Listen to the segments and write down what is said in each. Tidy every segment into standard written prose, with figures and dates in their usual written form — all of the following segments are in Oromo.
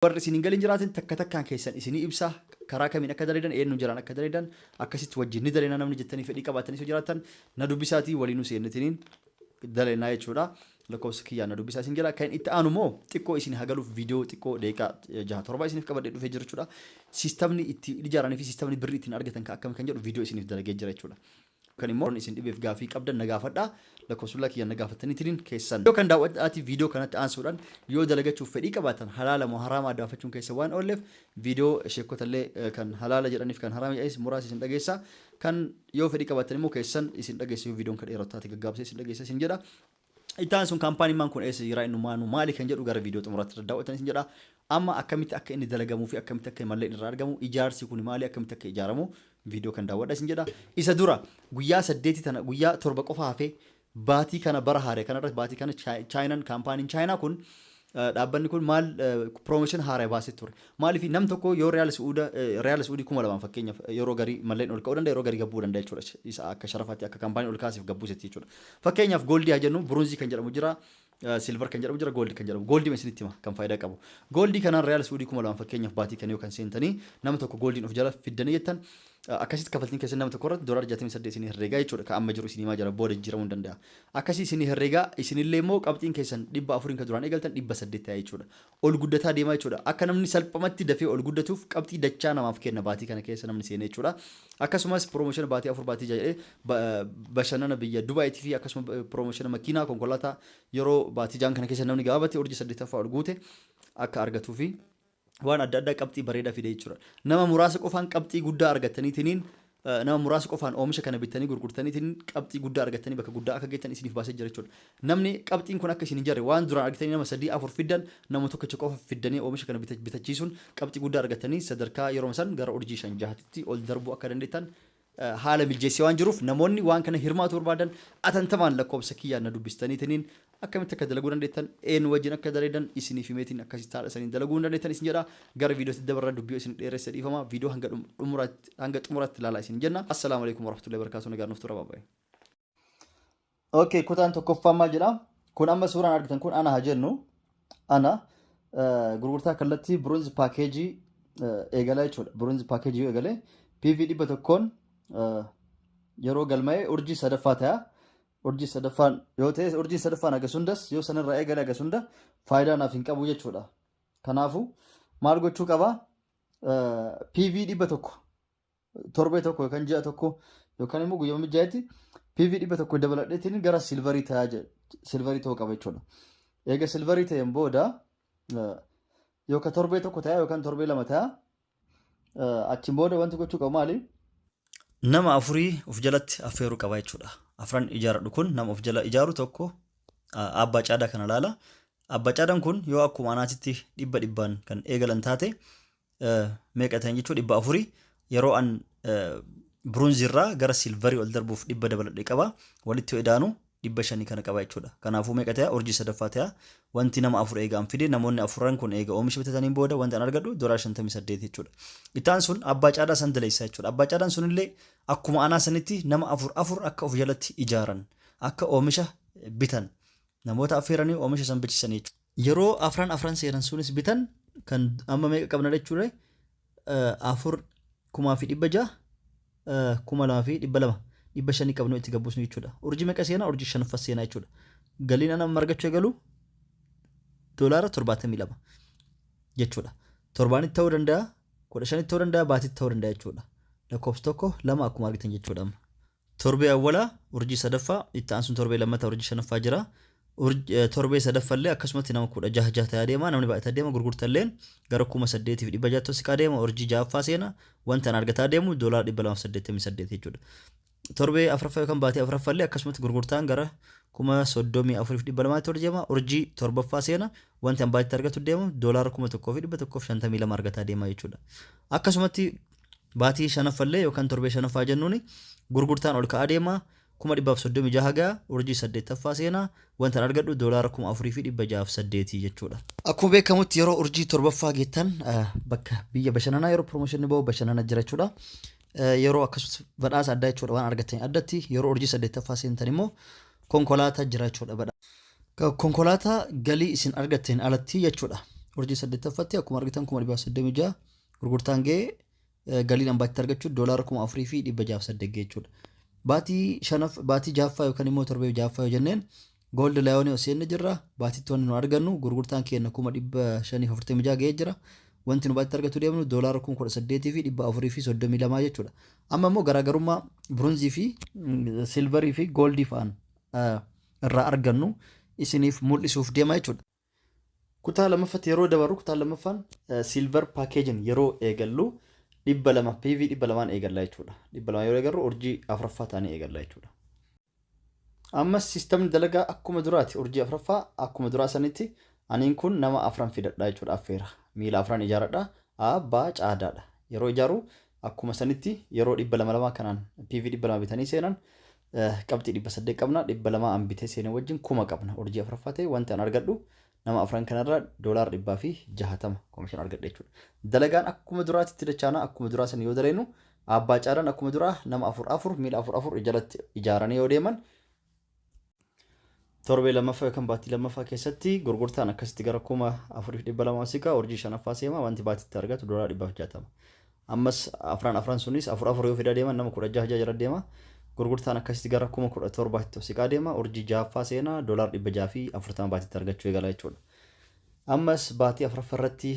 Warri isin hin galin jiraatin takka takkaan keessan isinii ibsa, karaa kamiin akka daleedan, eenyu jalaan akka daleedan, akkasitti wajjin ni daleena namni jettanii fedhii qabaatanis yoo jiraattan na dubbisaatii waliinuu seennetiniin daleenaa jechuudha. Lakkoofsa kiyyaan na dubbisaa isin jedha. Kan itti aanu immoo xiqqoo isin hagaluuf viidiyoo xiqqoo daqiiqaa jaha torba isiniif qabadhee dhufee jira jechuudha. Siistamni itti ijaaranii fi siistamni birrii ittiin argatan kan akkami kan jedhu viidiyoo isiniif dalagee jira jechuudha. Kan immoo isin dhibeef gaafii qabdan na gaafadhaa. Lakkoofsa kiyyaan na gaafattaniitiin keessan. Yoo kan daawwadhaatii viidiyoo kanatti aansuudhaan yoo dalagachuuf fedhii qabaatan, halaala moo haraama adda baafachuun keessa waan oolleef, viidiyoo sheekotallee kan halaala jedhaniif kan haraama jedhanis muraasa isin dhageessa. Kan yoo fedhii qabaatan immoo keessan isin dhageessa, yoo viidiyoon kan dheeratu taate gaggaabsee isin dhageessa isin jedha. Itti aansuun kaampaaniin maan kun eessa jira, innumaanuu maali kan jedhu gara viidiyoo xumuraatti daawwatan isin jedha. Amma akkamitti akka inni dalagamuu fi akkamitti akka malleen irraa argamu, ijaarsi kun maali, akkamitti akka ijaaramu viidiyoo kan daawwadha isin jedha. Isa dura guyyaa 8 tana, guyyaa 7 qofa hafee baatii kana, bara haaraa kanarratti, baatii kana Chaayinaan, kaampaaniin Chaayinaa kun, dhaabbanni kun maal promotion haaraa baasee ture. Maaliif nam tokko yoo Riyaala Suudii 2000, fakkeenyaaf, yeroo garii malleen ol ka'uu danda'a, yeroo garii gabbuu danda'a jechuudha. Isa akka sharafaatti akka kaampaaniin ol kaasiif gabbuusetti jechuudha. Fakkeenyaaf gold haa jennu, bronze kan jedhamu jira. Silver kan jedhamu jira, gold kan jedhamu. Gold isinitti hima kan faayidaa qabu. Gold kanaan Riyaala Suudii 2000 fakkeenyaaf baatii kana yoo kan seentanii nama tokko goldiin of jala fiddanii jettan, akkasitti kafaltiin keessan nama tokko irratti doolaara 68 isinii herreegaa jechuudha. Kan amma jiru isinii himaa jira, booda jijjiiramuu hin danda'a. Akkasii isinii herreegaa, isinillee immoo qabxiin keessan 400n kan duraan eegaltan 800 ta'a jechuudha. Ol guddataa deemaa jechuudha. Akka namni salphamatti dafee ol guddatuuf qabxii dachaa namaaf kenna baatii kana keessa namni seenee jechuudha. Akkasumas promotion baatii 4, baatii 6 jedhee bashannana biyya Dubaayitii fi akkasuma promotion makiinaa, konkolaataa yeroo baatii 6 kana keessa namni gabaabatti urjii saddeettaffaa ol guute akka argatuu fi waan adda addaa qabxii bareedaa fide jechuudha. Nama muraasa qofaan qabxii guddaa argataniitiniin, nama muraasa qofaan oomisha kana bittanii gurgurtaniitiin qabxii guddaa argatanii bakka guddaa akka geettan isiniif baasee jira jechuudha. Namni qabxiin kun akka isin hin jarre, waan duraan argatanii nama sadii afur fiddan, nama tokkicha qofa fiddanii oomisha kana bitachiisuun qabxii guddaa argatanii sadarkaa yeroo san gara urjii shan jahatitti ol darbuu akka dandeettan haala miljeessee waan jiruuf, namoonni waan kana hirmaatu barbaadan atantamaan lakkoofsa kiyyaan na dubbistaniitiniin akkamitti akka dalaguu dandeettan, eenyu wajjin akka dalagan isiniif himeetiin akkasitti haala saniin dalaguu hin dandeettan isin jedha. Gara viidiyootti dabarra. Dubbii isin dheeressa, dhiifama. Viidiyoo hanga xumuraatti ilaalaa isin jenna. Assalaamu alaikum warahmatullahi wabarakatuh. Nagaan nuuf tura, baay'ee. Okay, kutaan tokkoffaan maal jedha? Kun amma suuraan argitan kun ana haa jennu. Ana gurgurtaa kallattii bronze package eegalaa jechuudha. Bronze package yoo eegale, PV 100n yeroo galma'e urjii sadaffaa ta'a. Urjii sadaffaan yoo ta'e, urjii sadaffaan hagas hundas yoo sanarraa eegale hagas hunda faayidaa naaf hin qabu jechuudha. Kanaafuu maal gochuu qaba? PV 100 torbee tokko yookaan ji'a tokko yookaan immoo guyyaa mijaa'etti PV 100 dabaladheetiin gara silver ta'aa, silver ta'uu qaba jechuudha. Eega silver ta'een booda yookaan torbee tokko ta'a yookaan torbee 2 ta'a. Achiin booda wanti gochuu qabu maali? Nama afurii of jalatti affeeruu qaba jechuudha. Afran ijaaradhu kun nama of jala ijaaru tokko abbaa caadaa kana laala. Abbaa caadaan kun yoo akkuma anaatitti dhibba dhibbaan kan eegalan taate, meeqa ta'an jechuudha? 400. Yeroo an bronze irraa gara silver ol darbuuf 100 dabaladhe qaba. Walitti yoo idaanu 500 kana qaba jechuudha. Kanaafuu meeqa ta'a? Urjii sadaffaa ta'a. Wanti nama afur eegaan fide, namoonni afuran kun eega oomisha bitataniin booda wanti an argadhu doolaara 58 jechuudha. Ittaan sun abbaa caadaa san daleessa jechuudha. Abbaa caadaan sunillee akkuma anaa sanitti nama afur afur akka of jalatti ijaaran, akka oomisha bitan namoota affeeranii oomisha san bichisan jechuudha. Yeroo afran afran seenan sunis bitan kan amma meeqa qabna jechuudha? 4,600, 2,200, 500 qabnu itti gabbuusnu jechuudha. Urjii meeqa seenaa? Urjii shanaffaa seenaa jechuudha. Galiin ana amma argachuu eegalu doolaara 72 jechuudha. Torbaanitti ta'uu danda'a, 15tti ta'uu danda'a, baatitti ta'uu danda'a jechuudha. Lakkoofsa tokko lama akkuma argitan jechuudha amma. Torbee awwalaa urjii sadaffaa, itti aansuun torbee lammataa urjii shanaffaa jira. Torbee sadaffallee akkasumatti nama 16 jaha ta'aa deema, namni baay'ataa deema, gurgurtalleen gara 8600tti siqaa deema, urjii ja'affaa seena, wanta an argataa deemu doolaara 288 jechuudha. Torbee afuraffaa yookaan baatii afuraffallee akkasumatti gurgurtaan gara 34,200tti ol deema, urjii torbaffaa seena, wanti an baatitti argatu deemu doolaara 1,152 argataa deema jechuudha. Akkasumatti baatii shanaffallee yookaan torbee shanaffaa jennuuni gurgurtaan ol ka'aa deema, 136,000 ga'a, urjii saddeettaffaa seenaa, wanta an argadhu doolaara 4608 jechuudha. Akkuma beekamutti yeroo urjii torbaffaa geettan bakka biyya bashannanaa yeroo promotion bahu bashannana jira jechuudha. Yeroo akkasumas badhaasa addaa jechuudha waan argattanii addatti. Yeroo urjii saddeettaffaa seentan immoo konkolaataa jira jechuudha. Konkolaataa galii isin argatteen alatti jechuudha. Urjii saddeettaffaatti akkuma argitan 136,000 gurgurtaan ga'ee, galiin ambaatti argachuu doolaara 4608 ga'e jechuudha. Baatii shanaf, baatii jaaffaa yookaan immoo torbee jaaffaa yoo jenneen, Gold Lionii osoo inni jirra. Baatiitti wanti nu argannu, gurgurtaan keenya 546,000 ga'ee jira. Wanti nu baatitti argachuu deemnu doolaara 18,432 jechuudha. Amma immoo garaagarummaa bronzeii fi silverii fi goldii fa'aan irraa argannu isiniif mul'isuuf deema jechuudha. Kutaa lammaffatti yeroo dabarru, kutaa lammaffaan silver packageiin yeroo eegallu 200 PV 200n eegalla jechuudha. 200 yeroo eegallu urjii afuraffaa ta'anii eegalla jechuudha. Ammas systemni dalagaa akkuma duraati. Urjii afuraffaa akkuma duraa sanitti aniin kun nama afran fidadha jechuudha, affeera. Miila afran ijaaradha. A, B, C, Dha. Yeroo ijaaru akkuma sanitti yeroo 200 lama kanaan PV 200 bitanii seenan qabxii 800 qabna. 200 an bitee seenee wajjin 1000 qabna. Urjii afuraffaa ta'e wanti an argadhu nama afran kanarraa doolaara 160 commission argadha jechuudha. Dalagaan akkuma duraatitti dachaana. Akkuma duraa san yoo daleenu, abbaa caalaan akkuma duraa nama afur afur, miila afur afur jalatti ijaaranii yoo deeman, torbee lammaffaa yookaan baatii lammaffaa keessatti gurgurtaan akkasitti gara 4200 siqa. Urjii shanaffaa seema, wanti baatitti argatu doolaara 160. Ammas afran afran sunis afur afur yoo fidaa deeman nama 16 jaha jala deema. Gurgurtaan akkasitti gara 17,000tti siqaa deema. Urjii jahaffaa seenaa, doolaara 640 baatitti argachuu eegala jechuudha. Ammas baatii afuraffaa irratti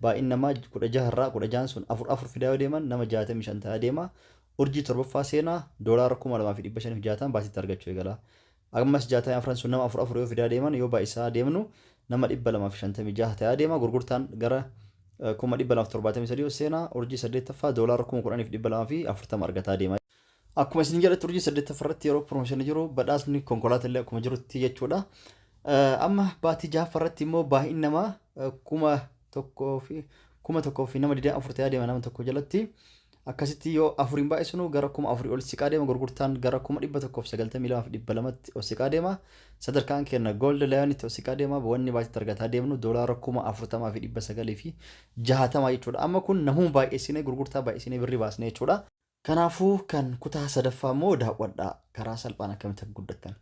baay'in namaa 16 irraa 16n sun afur afur fidaa yoo deeman nama 65 ta'aa deema. Urjii torbaffaa seenaa, doolaara 2560 baatitti argachuu eegala. Ammas 64n sun nama afur afur yoo fidaa deeman, yoo baay'isaa deemnu nama 256 ta'aa deema. Gurgurtaan gara 273,000 seenaa. Urjii saddeettaffaa doolaara 10,240 argataa deema. Akkuma isin jedhetti, urjii saddeettaffaa irratti yeroo promotionii jiru badhaasni konkolaataa illee akkuma jirutti jechuudha. Amma baatii jahaffaa irratti immoo baay'in namaa 1000 fi nama 24 ta'aa deema nama tokko jalatti. Akkasitti yoo afuriin baay'isnu gara 4000 ol siqaa deema. Gurgurtaan gara 192,200tti ol siqaa deema. Sadarkaan keenya Gold Lionitti ol siqaa deema. Wanni baatitti argataa deemnu doolaara 40,960 jechuudha. Amma kun namuu baay'eessinee, gurgurtaa baay'eessinee, birrii baasnee jechuudha. Kanaafuu kan kutaa sadaffaa immoo daawwadhaa, karaa salphaan akkamitti akka guddattan.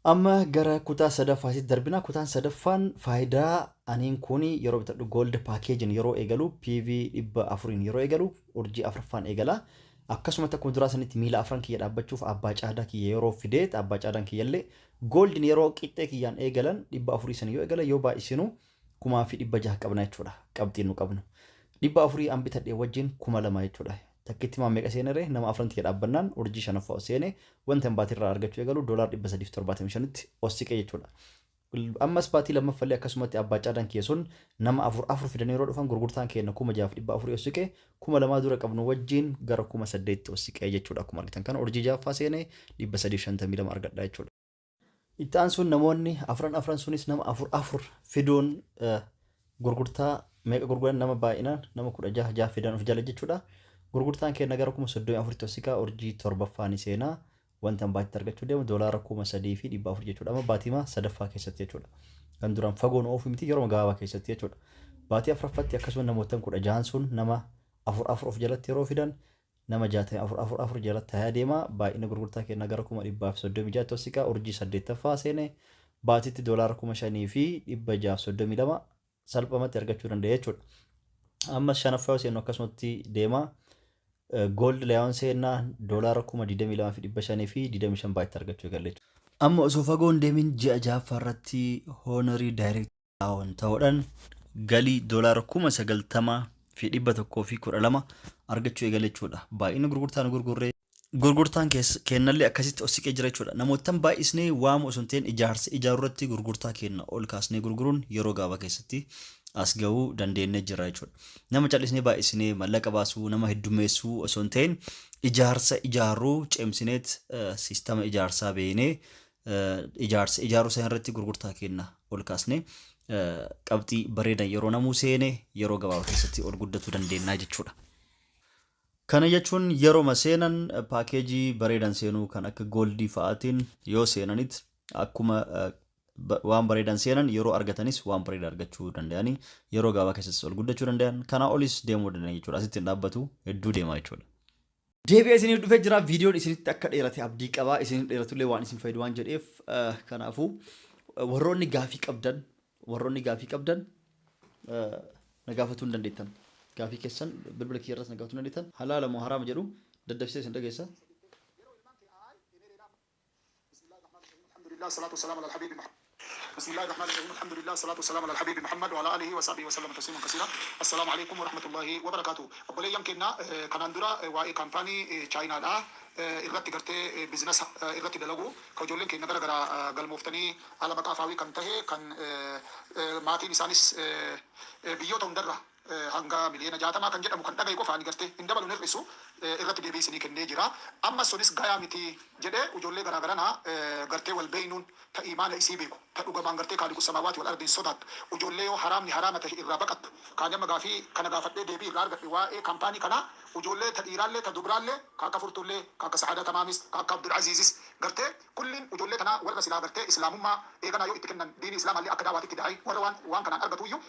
Amma gara kutaa sadaffaatti darbina. Kutaan sadaffaan faayidaa aniin kun yeroo bitadhu gold packageiin yeroo eegalu, PV 400n yeroo eegalu, urjii afuraffaan eegala. Akkasumatti akkuma duraa sanitti miila afran kiyya dhaabbachuuf abbaa caadaa kiyya yeroo fideet, abbaa caadaan kiyyallee goldiin yeroo qixxee kiyyaan eegalan 400 sanii yoo eegalan, yoo baay'isinu 1600 qabna jechuudha. Qabxiin nu qabnu. 400 an bitadhee wajjin 2000 jechuudha. Takkitti maa meeqa seenere? Nama afran kiyya dhaabbannaan urjii shanaffaa ol seene, wanta baatii irraa argachuu eegalu doolaara 375tti ol siqe jechuudha. Ammas baatii lammaffallee akkasumatti abbaa caadaan kiyya sun nama afur afur fidanii yeroo dhufan, gurgurtaan keenya 6400 ol siqe. 2000 dura qabnu wajjin gara 8000tti ol siqe jechuudha. Akkuma argitan kana urjii ja'affaa seene, 352 argadha jechuudha. Itti aansuun namoonni afran afran sunis nama afur afur fiduun gurgurtaa meeqa gurguran? Nama baay'inaan nama 16 jaha fidan of jala jechuudha. Gurgurtaan keenya gara 34,000tti ol siqaa, urjii torbaffaa ni seenaa. Wanta baatitti argachuu deemu doolaara 3400 jechuudha. Amma baatiima sadaffaa keessatti jechuudha. Kan duraan fagoon oofu miti, yeroo gabaabaa keessatti jechuudha. Baatii afuraffaatti akkasuma namoota 16n sun nama afur afur of jalatti yeroo fidan, nama 64 afur afur jalatti taa'ee deema. Baay'ina gurgurtaa keenyaa gara 136,000tti ol siqaa, urjii saddeettaffaa seene, baatitti doolaara 5632 salphumatti argachuu dandeenya jechuudha. Ammas shanaffaa yoo seennu akkasumatti deema. Gold Lion seenaa, doolaara 22,525 baay'atti argachuu eegalle jechuudha. Amma osoo fagoo hin deemin ji'a ja'affaa irratti Honorary Direct Lion ta'uudhaan galii doolaara 90,112 argachuu eegale jechuudha. Baay'ina gurgurtaan gurgurree gurgurtaan kennallee akkasitti ol siqee jira jechuudha. Namootan baay'isnee waamu osoo hin ta'in, ijaarsa ijaaruu irratti gurgurtaa kenna ol kaasnee gurguruun yeroo gabaabaa keessatti as gahuu dandeenyee jira jechuudha. Nama callisnee baay'isnee mallaqa baasuu, nama heddummeessuu osoo hin ta'in, ijaarsa ijaaruu cimsineet, systema ijaarsaa beeknee, ijaarsa ijaaruu sana irratti gurgurtaa kenna ol kaasnee, qabxii bareedan yeroo namuu seene yeroo gabaabaa keessatti ol guddatuu dandeenya jechuudha. Kana jechuun yeroo seenan packageii bareedan seenuu, kan akka goldii fa'aatiin yoo seenanit, akkuma waan bareedan seenan yeroo argatanis waan bareedaa argachuu danda'anii, yeroo gabaabaa keessatti ol guddachuu danda'an, kanaa olis deemuu danda'an jechuudha. Asitti hin dhaabbatu, hedduu deema jechuudha. Deebi'ee isiniif dhufee jira. Viidiyoon isinitti akka dheerate abdii qabaa. Isiniif dheeratullee waan isin fayyadu waan jedheef, kanaafuu warroonni gaafii qabdan Warroonni gaafii qabdan na gaafatuu hin dandeettan. Gaafii keessan bilbila kiyya irras na gaafatuu hin dandeettan. Halaala moo haraama jedhu daddafsee isin dhageessa. الحمد لله الصلاة والسلام على الحبيب محمد بسم الله الرحمن الرحيم الحمد لله الصلاة والسلام على الحبيب محمد وعلى آله وصحبه وسلم تسليما كثيرا السلام عليكم ورحمة الله وبركاته obboleeyyan keenya kanaan dura waa'ee kaampaanii chaayinaadha irratti gartee business irratti dalagu ka ijoolleen keenya gara gara galmooftanii haala maqaa faawii kan tahe kan maatiin isaanis biyyoota hundarra hanga miliyoona 60 kan jedhamu kan dhagaye qofaan gartee hin dabalu hin hir'isu irratti deebii isinii kennee jira. Amma sunis gayaa miti jedhee ijoollee garaa garanaa gartee wal beeynuun ta imaana isii beeku ta dhugamaan gartee خالق السماوات والأرض sodaattu ijoollee yoo haraamni haraama tahe irraa baqattu kaan amma gaafii kana gaafadhee deebii irraa argadhe. Waa'ee kaampaanii kanaa ijoollee ta dhiiraallee ta dubraallee ka akka Furtuullee, ka akka Sa'aadaa Tamaamis, ka akka Abdul Aziizis gartee kulliin ijoollee tanaa warra silaa gartee islaamummaa eeganaa yoo itti kennan diinii islaamaallee akka daawaatitti da'ai warra waan kanaan argatu iyyuu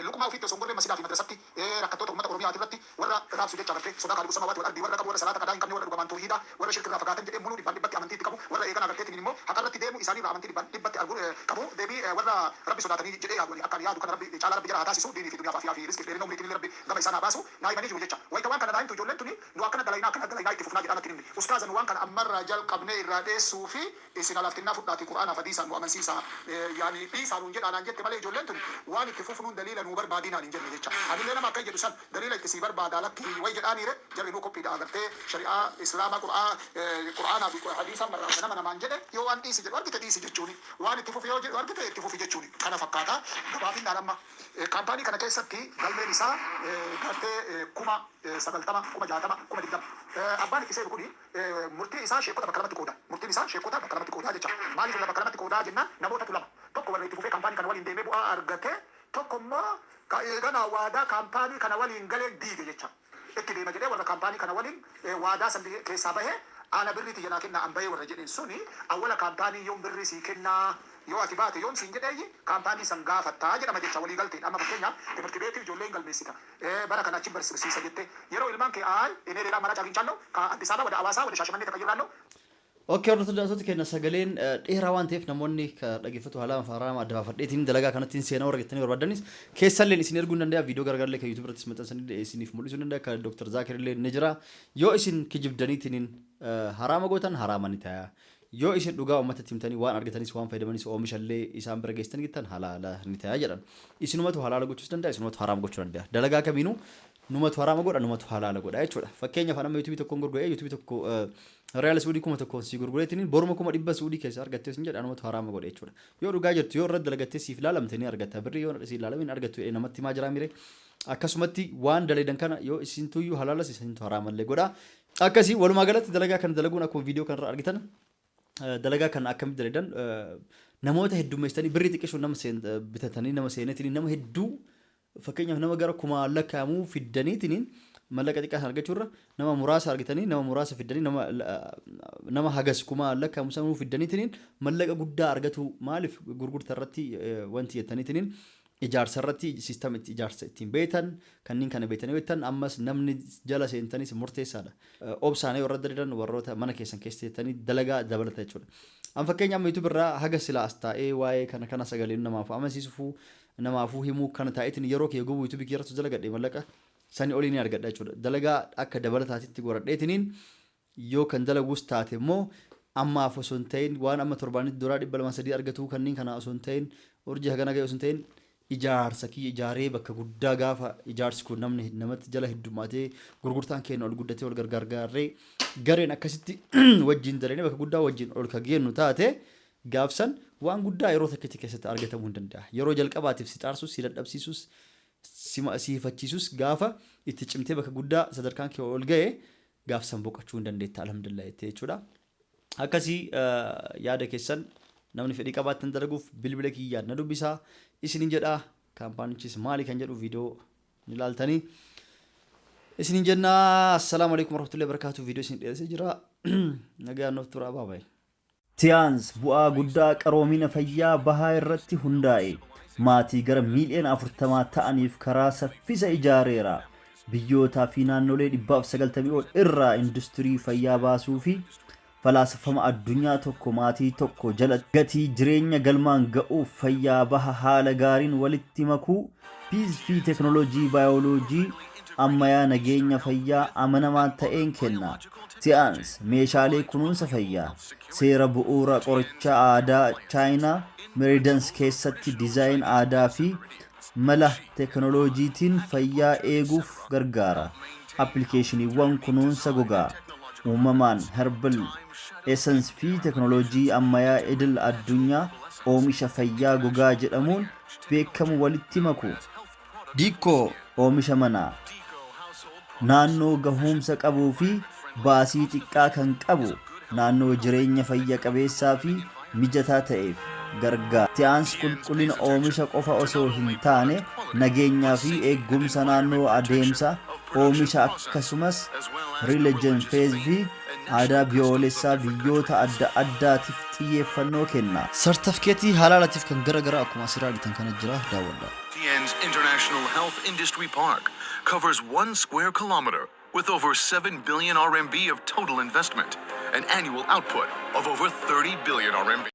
luqmaa ofiitti osoo hin gorree masidaa fi madrasatti rakkattoota uummata Oromiyaati irratti warra raabsu jecha gartee sodaa خالق السماوات والأرض warra qabu, warra salaata qadaa hin qabne, warra dhugamaan toohiida, warra shirkirraa fagaatan jedhee muluu dhibbaan dhibbatti amantii itti qabu, warra eeganaa garteetiin immoo haqa irratti deemu isaanii irraa amantii dhibbaan dhibbatti argu qabu deebii warra rabbi sodaatanii jedhee yaadu. Akka yaadu kana rabbi caalaa rabbi jara haa taasisu. Diinii fi duniyaa fi fi riskii dheerina umriitiin rabbi gama isaan haa baasu naa himanii jiru jecha. Wayita waan kana naa himtu ijoolleen tuni nu akkana dalaynaa, akkana dalaynaa, itti fufnaa jedhaan natti himni. Ustaaza, nu waan kana ammarraa jalqabnee irraa dheessuu fi isin alaaftinnaa fudhaati qur'aanaaf hadiisaan nu amansiisa yaani dhiisaa nuun jedhaa naan jette malee ijoolleen tuni waan itti fufnuun daliila nuu barbaadinaan hin jenne jecha. Anillee nama akka jedhu san daliila itti sii barbaada lakki way jedhaaniire. Jarri nuu qophiidha agartee shari'aa islaamaa qur'aanaa fi hadiisaan barraa'ama nama namaan jedhe yoo waan dhiisi jedhu argite dhiisi jechuuni, waan itti fufi yoo jedhu argite itti fufi jechuuni. Kana fakkaata gabaabinnaan. Amma kaampaanii kana keessatti galmeen isaa gartee 90,000, 60,000, 20,000. Abbaan itti seenu kuni murtii isaa sheekota bakka lamatti qooda. Murtiin isaa sheekota bakka lamatti qoodaa jecha. Maaliif bakka lamatti qoodaa jennaan, namootatu lama, tokko warra itti fufee kaampaanii kana waliin deemee bu'aa argate, tokko immoo eegana waadaa kaampaanii kana waliin galee diige jecha. Itti deema jedhee warra kaampaanii kana waliin waadaa san keessaa bahee ana birrii tiyya naa kennaa an bahee warra jedheen suni awwala kaampaanii yoom birrii sii kennaa, yoo ati baate yoom siin jedheeyyi kaampaanii san gaafattaa jedhama jecha walii galteen. Amma fakkeenyaaf ትምህርት ቤት ijoollee hin galmeessita, bara kana achi barsiisa jette yeroo ilmaan kee አይ እኔ ሌላ አማራጭ አግኝቻለሁ ከአዲስ አበባ ወደ ሐዋሳ ወደ ሻሸመኔ ተቀይራለሁ። Okay, hordoftoota keenya, sagaleen dheeraa waan ta'eef namoonni ka dhaggeeffatu haala haraama adda baafadheetiin dalagaa kanatti seenaa warra jettanii barbaadanis keessallee isin erguu hin danda'a. Viidiyoo garagaraa kan YouTube irrattis maxxansanii isiniif mul'isuu hin danda'a. Kan Dr. Zaakir illee ni jira. Yoo isin kijibdaniitiin haraama gootan haraama ni ta'a. Yoo isin dhugaa uummatatti himtanii waan argatanis waan fayyadamanis oomishallee isaan bira geessitanii jettan halaala ni ta'a jedhan. Isinumatu halaala gochuus danda'a, isinumatu haraama gochuu danda'a. Dalagaa kamiinuu numatu haraama godha, numatu halaala godha jechuudha. Fakkeenyaaf nama YouTubeii tokkoon gurguree YouTubeii tokko riyaala Suudii 1000n sii gurgureetiin boruma 100,000 Suudii keessa argattee sin jedha, numatu haraama godha jechuudha. Yoo dhugaa jirtu, yoo irratti dalagattee siif laalamte ni argatta birrii, yoo siif laalamin argattu jedhee namatti himaa jira mire. Akkasumatti waan dalagan kana yoo isintuyyuu halaalas isintu haraamallee godha. Akkasii walumaa galatti dalagaa kana dalaguun akkuma viidiyoo kanarra argitan dalagaa kana akkamitti dalagan, namoota heddummeessitanii birrii xiqqishuun nama bitatanii nama seeneetiin nama hedduu, fakkeenyaaf nama gara kumaa lakkaa'amuu fiddaniitiin mallaqa xiqqaa sana argachuurra nama muraasa argitanii nama muraasa fiddanii nama hagas kumaa lakkaa'amu sanuu fiddaniitiin mallaqa guddaa argatu. Maaliif gurgurta irratti wanti jettaniitiin ijaarsa irratti system itti ijaarsa ittiin beektan kanneen kana beektanii beektan ammas namni jala seentanis murteessaadha. Obsaan yoo irra dalagan warroota mana keessan keessa jettanii dalagaa dabalata jechuudha. An fakkeenya amma YouTube irraa haga silaa as taa'ee waa'ee kana kana sagaleen namaaf amansiisuu namaafuu himuu kana taa'eetiin yeroo kiyya gubuu YouTubeii kiyya irratti dalagadhe mallaqa sanii olii ni argadha jechuudha. Dalagaa akka dabalataatitti godhadheetiniin yoo kan dalaguus taate immoo ammaaf osoo hin ta'in waan amma torbaanitti duraa 200 300 argatu kanneen kana osoo hin ta'in, urjii hagana ga'e osoo hin ta'in, ijaarsa kiyya ijaaree bakka guddaa gaafa ijaarsi kun namni namatti jala heddummaatee gurgurtaan keenya ol guddatee ol gargaarree gareen akkasitti wajjin dalagee bakka guddaa wajjin ol ka geennu taate gaafsan waan guddaa yeroo takkitti keessatti argatamuu hin danda'a. Yeroo jalqabaatiif si xaarsus, si dadhabsiisus, si hifachiisus, gaafa itti cimtee bakka guddaa sadarkaan kee ol ga'e gaafsan boqochuu hin dandeetta alhamdulillah jettee jechuudha. Akkasii yaada keessan namni fedhii qabaattan dalaguuf bilbila kiyyaan na dubbisaa isinin jedha. Kaampaanichis maali kan jedhu viidiyoo ni ilaaltanii. Isinin jenna السلام عليكم ورحمة الله وبركاته. Viidiyoo isin dhiyeessee jira. Nagaan nuuf tura, bye bye. Tiyaans bu'aa guddaa qaroomina fayyaa bahaa irratti hundaa'e maatii gara miiliyoona 40 ta'aniif karaa saffisa ijaareera. Biyyootaa fi naannolee 190 ol irraa industirii fayyaa baasuu fi Falaasafama addunyaa tokko maatii tokko jalatti gatii jireenya galmaan ga'uuf fayyaa baha haala gaariin walitti makuu piis fi teknooloojii baayoloojii ammayyaa nageenya fayyaa amanamaa ta'een kenna. Tiens meeshaalee kunuunsa fayyaa seera bu'uura qoricha aadaa Chaayinaa Meridians keessatti design aadaa fi mala teknooloojiitiin fayyaa eeguuf gargaara. Appilikeeshiniiwwan kunuunsa gogaa uumamaan herbal essence fi teknooloojii ammayyaa idil addunyaa oomisha fayyaa gogaa jedhamuun beekamu walitti maku. Diikoo oomisha manaa naannoo gahuumsa qabuu fi baasii xiqqaa kan qabu naannoo jireenya fayya qabeessaa fi mijataa ta'eef gargaara. Tiens qulqullina oomisha qofa osoo hin taane nageenyaa fi eegumsa naannoo adeemsa oomisha akkasumas religion, faith fi aadaa biyyoolessaa biyyoota adda addaatiif xiyyeeffannoo kenna. Sartifikeetii halaalaatiif kan gara garaa akkuma asirraa argitan kana jira, daawwadha. Tiens International Health Industry Park covers 1 square kilometer with over 7 billion RMB of total investment, an annual output of over 30 billion RMB.